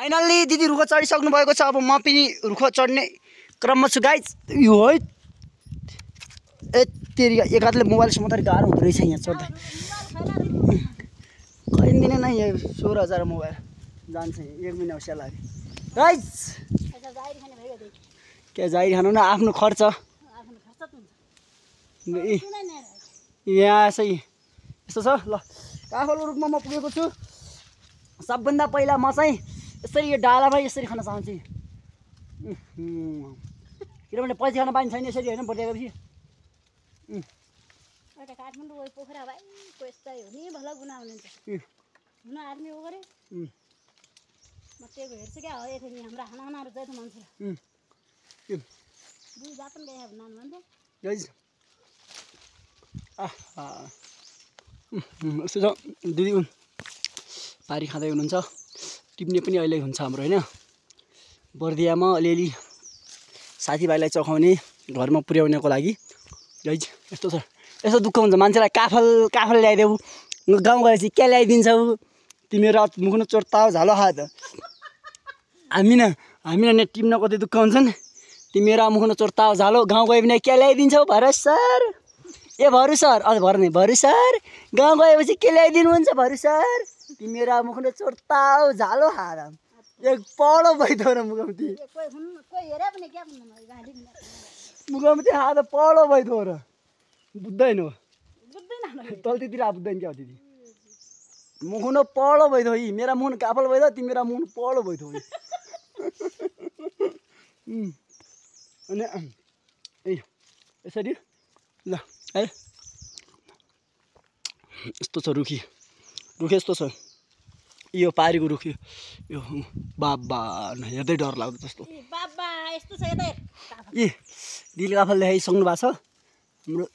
Finally दिदी रुख चढिसक्नु भएको छ। अब म पनि रुख चढ्ने क्रममा छु गाइज। यो है तेरी एक हातले मोबाइल समात्दै गाह्रो हुँदो रहेछ यहाँ चढ्दै। खैदिने नै 16,000 मोबाइल जान्छ 1 महिना होस् लाग्यो गाइज। क्या जाहिर खानु न आफ्नो खर्च यहाँ यसै यस्तो छ। ल काफलको रुखमा म पुगेको छु। सबभन्दा पहिला म चाहिँ यसरी यो डालामा यसरी खान चाहन्छु किनभने पछि खान पाइन्छ छैन यसरी होइन बढिरहेपछि। काठमाडौँ गयो पोखरा भाइ कोस्ता हो नि भला गुना हुनुहुन्छ हुन आदमी हो गरे म त्यही हेर्छु क्या हो यति हाम्रो खानाहरू चाहिँ त मान्छे दुई जातन गए नाम भन्छ गाइज। यस्तो छ दिदी पारी खाँदै हुनुहुन्छ। टिप्ने पनि अहिले हुन्छ हाम्रो होइन बर्दियामा अलिअलि साथीभाइलाई चखाउने घरमा पुर्याउनको लागि गाइज। यस्तो छ यस्तो दुःख हुन्छ मान्छेलाई काफल ल्याइदेऊ गाउँ गएपछि क्या ल्याइदिन्छौ तिमीहरू मुखुन चोर्ताउ झालो खा त हामीलाई ने टिप्न कति दुःख हुन्छ नि। तिमीहरू मुखुन चोर्ताउ झालो गाउँ गयो भने क्या ल्याइदिन्छौ भरत सर ए भरु सर अझ भर नै भरु सर गाउँ गएपछि के ल्याइदिनुहुन्छ भरु सर तिमीहरू मुखुन चोर्ताउ झालो खाएर एक पढो भइथो र मुखम्ती मुखम्ती खा त पढो भइथो र बुझ्दैन हो तल्तीतिर बुझ्दैन क्या दिदी मुखुन पढो भइथो यी मेरा मुखुन काफल भइथो तिमीरा मुखुन पढो भइथो अनि ए यसरी ल है यस्तो छ रुख यस्तो छ यो पारीको रुख यो बाबा हेर्दै डर लाग्दो जस्तो बाबा यस्तो छ यतै ए दिल काफल देखाइसक्नु भएको छ हाम्रो